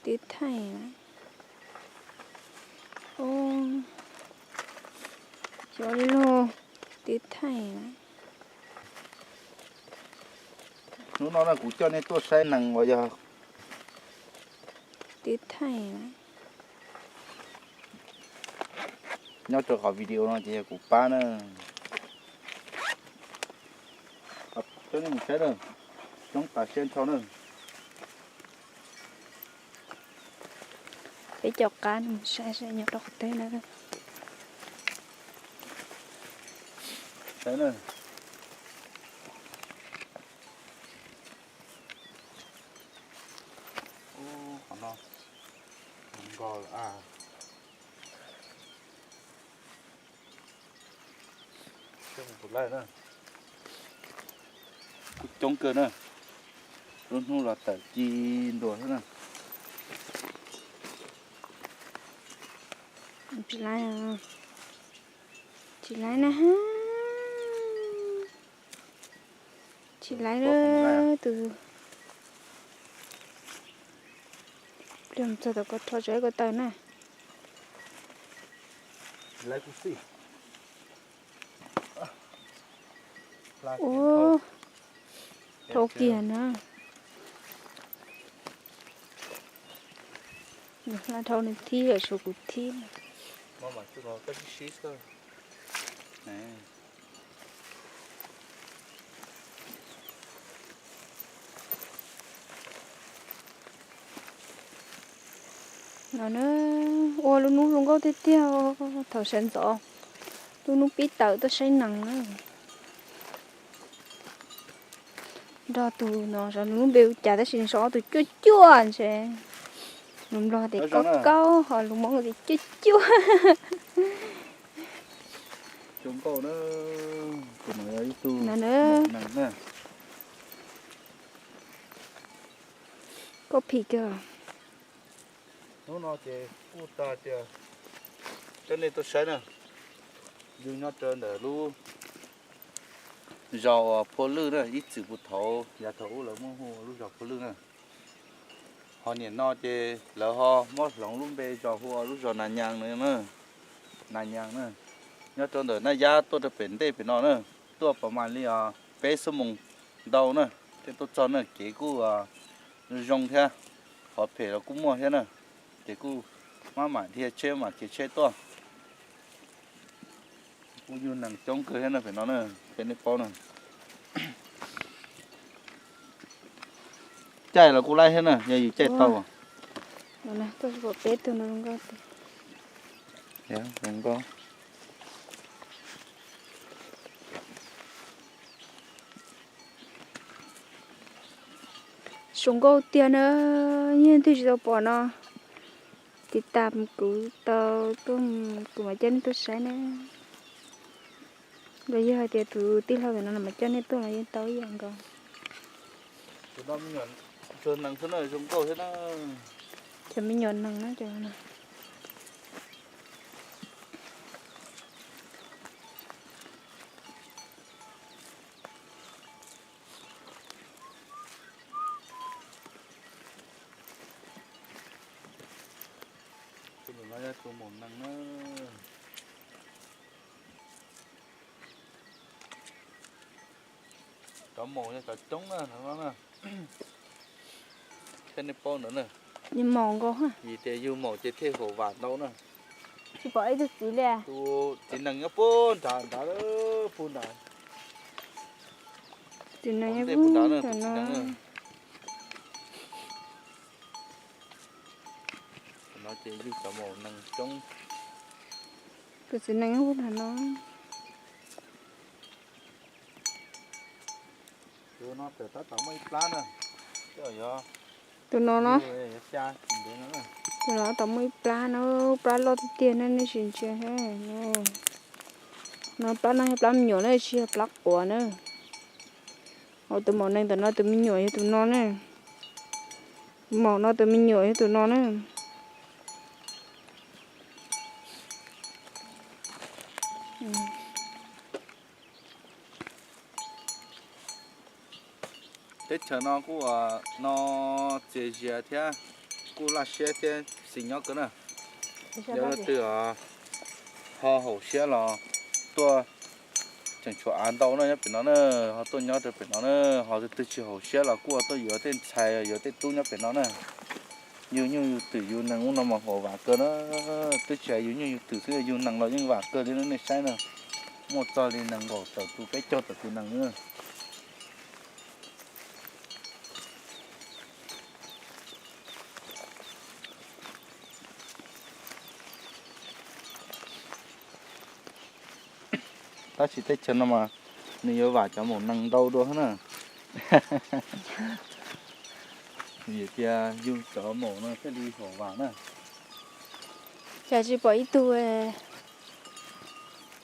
Tib thaij, xyov li luag, tib thaij. Hnub no na kuv coj nej tuaj saib nees uas yog tib thaij. Nyob rau qhov video no ces yog kuv pab na. Coj nej mus saib na, coob tas siab nrho na. Peb cov qab no saib saib nyob rau qhov twg na. Saib na. Ub, qhov no nkos lawm a. Coj mus laij na. Kuj coob kawg na. Lub hnub los tawm ci ntua xwb na. Tsis laib, tsis laib na. Tsis laib tus. Pliag mus txog tom ko rho tso ib ko taw na. Ua, dhau kiag na. Nws hla dhau nws thib, suav kuv thib. No na, ua lub hnub zoo nkauj tiag tiag, thaum sawv ntxov lub hnub pib tawm tuaj saib nees na. Nrog tus no, lub npe ua cas tab sis nws sau ob tus cuaj cuaj ntshe. Lus Nplog tias kaub kaub, ho lus Hmoob tias cuaj cuaj. No na. Koj phim kawg. Hnub no ces kuj tag tias coj nej tuaj saib na, yug nyob rau ntawm lub zos uas Phua Lwj na, ib txwm puag thaum yav thaum ub lawv muab hu lub zos Phua Lwj na. Ho niam no ces lawv ho muab hloov lub npe zos hu ua lub zos Nas Nyas no na, Nas Nyas na. Nyob rau ntawm Naj Yab tuaj rau pem ntej pem no na, tuaj pas mas li peb xuab moos ntau na, thiaj tuaj txog na. Kev kuj zoo thiab, qhov phem los kuj muaj thiab na, ces kuj maj mam dhia tsheb mam khiav tsheb tuaj. Kuj yug nees coob kawg thiab na pem no na, peb nej paub na. Caij los kuj laib thiab na, yog yus caij tau. Peb tug no zoo nkauj. Zoo nkauj tiag na, yog twg tsis tau pom no, tiv tam kuv tau tuaj, kuv mam coj nej tuaj saib na. Los yog hais tias tus tij laug ntawm no mam coj nej tuaj los yeej tau ib yam nkaus. Cov me nyuam nees na cov no. Tus no yog tus maum nees na. Cov maum yog cov coob na no na. Thiab nej paub ntawd na. Maum nkaus. Vim tias yug maum ces thiaj haum vam ntau na. Tsis pom ib tug txiv li. Tus txiv nees nyob puag nrad nrad, puag nrad. Txiv nees puag nrad na, tus txiv nees na. No ces yug cov maum nees coob. Tus txiv nees puag nrad no. Tus no tab tom muaj ib plab na. Tus no no. Tus no tab tom muaj ib plab no, plab loj tiag tiag na, nej sim ntsia. No plab no yog plab me nyuam na, tsis yog plab quav na. Ho tus maum nees ntawm no tus me nyuam yog tus no na. Tus maum no tus me nyuam yog tus no na. Teb chaws no kuj no Txias zias thiab kuj laj siab thiab xis nyob kawg na. Yog leej twg ho haum siab los tuaj, tseem tshuav av ntau na nyob pem no na, ho tuaj nyob rau pem no na, ho leej twg tsis haum siab los kuj tuaj yuav tej ntxhais yuav tej tub nyob pem no na. Yug nyuj yug twm yug nees ub no mas haum vam kawg na, twb tsis hais yug nyuj yug twm xwb yug nees los yeej vam kawg li na nej saib na. Muaj txog li nees nkaum tawm tus peb caug tawm tus nees na. Tab sis teb chaws no mas nws yuav vam cov maum nees ntau dua na. Vim tias yug cov maum no thiaj li haum vam na. Cas tsis pom ib tug,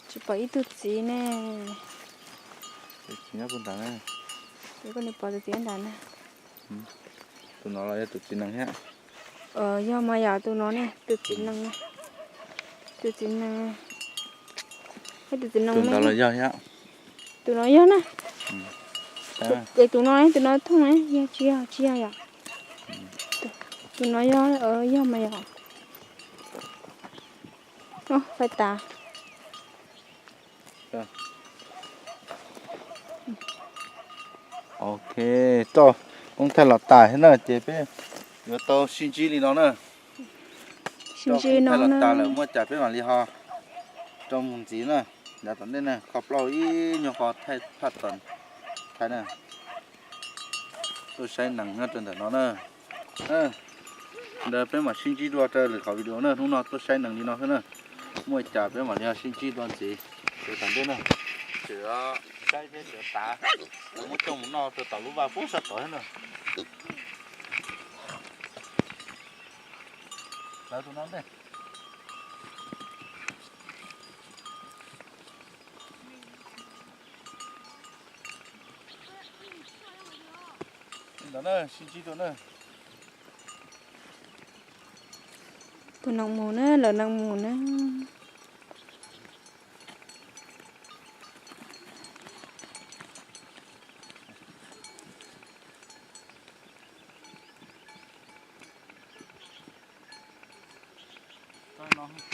tsis pom ib tug txiv ne. Txiv nyob puag nrad na. Koj pom tus txiv nrad na. Tus no los yog tus txiv nees thiab. Yog mas yom, tus no ne, tus txiv nees, tus txiv nees, tus txiv nees ntawd los yog thiab. Tus no yog na. Es tus no, tus no thooj ne, yog tsis yog, tsis yog yom? Tus no yog, yog mas yom. Faib tas. Ok, roj koob thaij los tas thiab na, ces peb yuav tau sib ntsib li no na. Sib ntsib no los tas lawm, muaj cas peb mam li ho rau mus ntxiv na. Yav tom ntej na, kho plaub ib nyuag qho thaij phaj tom thaij na. Tuaj saib nees nyob rau ntawm no na. Ntawd peb mam sib ntsib dua rau lwm qhov video na, hnub no tuaj saib nees li no xwb na. Muaj cas peb mam li ho sib ntsib dua ntxiv. Sawv tom ntej na, tseem saib thiab tseem tav, muab coj mus noj rau tom lub vaj puag sab tod thiab na. Lawv tus no ntej. Tus nees mus na, lawv nees mus na.